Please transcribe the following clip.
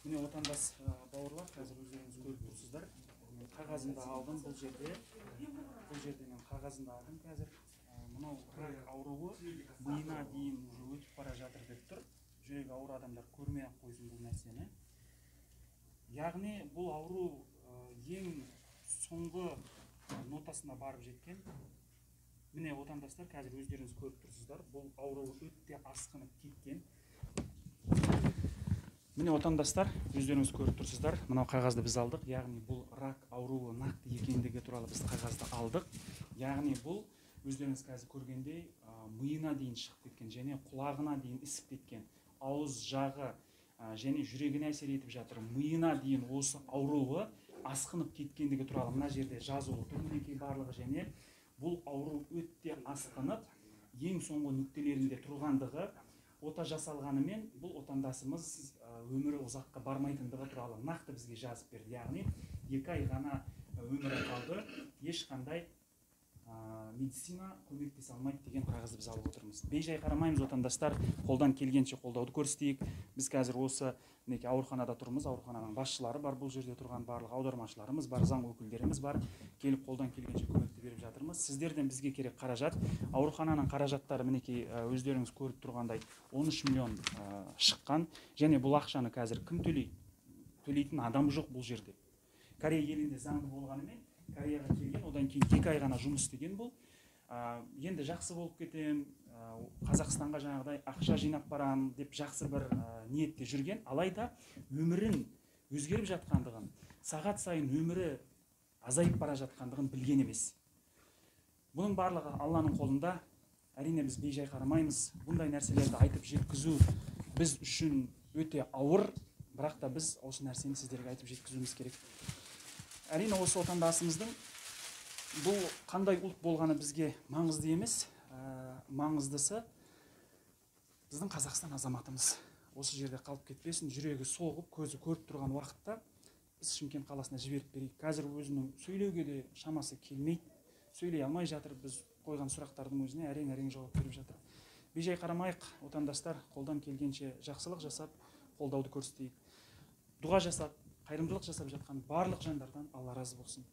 Міне, отандас бауырлар, қазір өздеріңіз көріп тұрсыздар. Мен қағазын да алдым бұл жерде. Бұл жерде мен қағазын да алдым қазір. Мынау рак ауруы миына дейін уже өтіп бара жатыр деп тұр. Жүрегі ауыр адамдар көрмей ақ қойсын бұл нәрсені. Яғни бұл ауру ең соңғы нотасына барып жеткен. Міне, отандастар, қазір өздеріңіз көріп тұрсыздар, бұл ауру өте асқынып кеткен. Міне, отандастар, өздеріңіз көріп тұрсыздар, мынау қағазды біз алдық. Яғни бұл рак ауруы нақты екендігі туралы біз қағазды алдық. Яғни бұл өздеріңіз қазір көргендей, миына дейін шығып кеткен және құлағына дейін ісіп кеткен, ауыз жағы және жүрегіне әсер етіп жатыр. Миына дейін осы ауруы асқынып кеткендігі туралы мына жерде жазулы тұр, мінекей, барлығы. Және бұл ауру өте асқынып, ең соңғы нүктелерінде тұрғандығы, ота жасалғанымен бұл отандасымыз өмірі ұзаққа бармайтындығы туралы нақты бізге жазып берді. Яғни 2 ай ғана өмірі қалды, ешқандай медицина көмектесе алмайды деген қағазды біз алып отырмыз. Бейжай қарамаймыз, отандастар, қолдан келгенше қолдауды көрсетейік. Біз қазір осы, мінекей, ауруханада тұрмыз, аурухананың басшылары бар, бұл жерде тұрған барлық аудармашыларымыз бар, заң өкілдеріміз бар. Келіп қолдан келгенше көмекті беріп жатырмыз. Сіздерден бізге керек қаражат. Аурухананың қаражаттары, мінекей, өздеріңіз көріп тұрғандай, 13 миллион шыққан. Және бұл ақшаны қазір кім төлейді? Төлейтін адам жоқ бұл жерде. Корея елінде заңды болғанымен, Кореяға келген, одан кейін 2 ай ғана жұмыс істеген бұл. Енді жақсы болып кетем, Қазақстанға жаңағыдай ақша жинап барам деп жақсы бір ниетте жүрген, алайда өмірін өзгеріп жатқандығын, сағат сайын өмірі азайып бара жатқандығын білген емес. Бұның барлығы Алланың қолында. Әрине, біз бейжай қарамаймыз. Бұндай нәрселерді айтып жеткізу біз үшін өте ауыр, бірақ та біз осы нәрсені сіздерге айтып жеткізуіміз керек. Әрине, осы отандасымыздың бұл қандай ұлт болғаны бізге маңызды емес, маңыздысы біздің Қазақстан азаматымыз. Осы жерде қалып кетпесін, жүрегі соғып, көзі көріп тұрған уақытта біз Шымкент қаласына жіберіп берейік. Қазір өзінің сөйлеуге де шамасы келмейді, сөйлей алмай жатыр, біз қойған сұрақтардың өзіне әрең-әрең жауап беріп жатыр. Бейжай қарамайық, отандастар, қолдан келгенше жақсылық жасап, қолдауды көрсетейік. Дұға жасап, қайырымдылық жасап жатқан барлық жандардан Алла разы болсын.